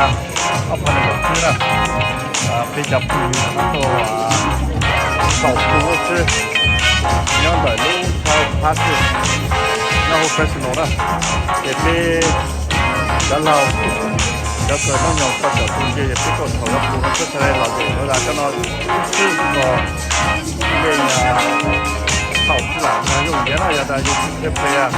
Ob phav nees nkaum tsib na, peb cov phooj ywg tuaj xaus tu lub tsib nyob ntawm lub thawj phab xwb, nyob hauv Fresno na. Ces peb cov laug, cov kws noj nyoos tau cov tus nce ces peb tuaj xaus lub tu no, peb txhad li los ces lawv cov no xwb los yeej thaum tsis lam yog yooj yim na, yog tas yus tsis thiaj pes.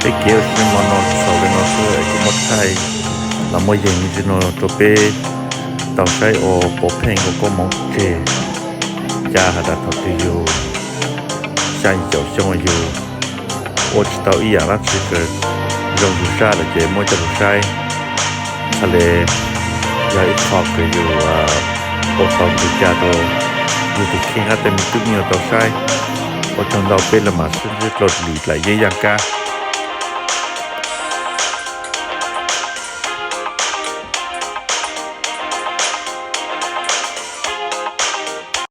Peb kev ua si hmo no xaus li no xwb, kuv muab thaij los muaj yees li no rau peb tau saib ua pov pheej ua koob hmoov tseg ca has tas thaum twg yus xya caum xyoo yus ua tsis tau ib yam dab tsi kws zoo yus sab lawm ces muab coj lug saib. Txhad le yog ib qho kws yus ua tau ntxim ca rau yus tus kheej hab tej me tub me nyuam tau saib. Ua tsaug ntau, peb los mam sib ntsib dlua lwm daim yeeb yaj kab.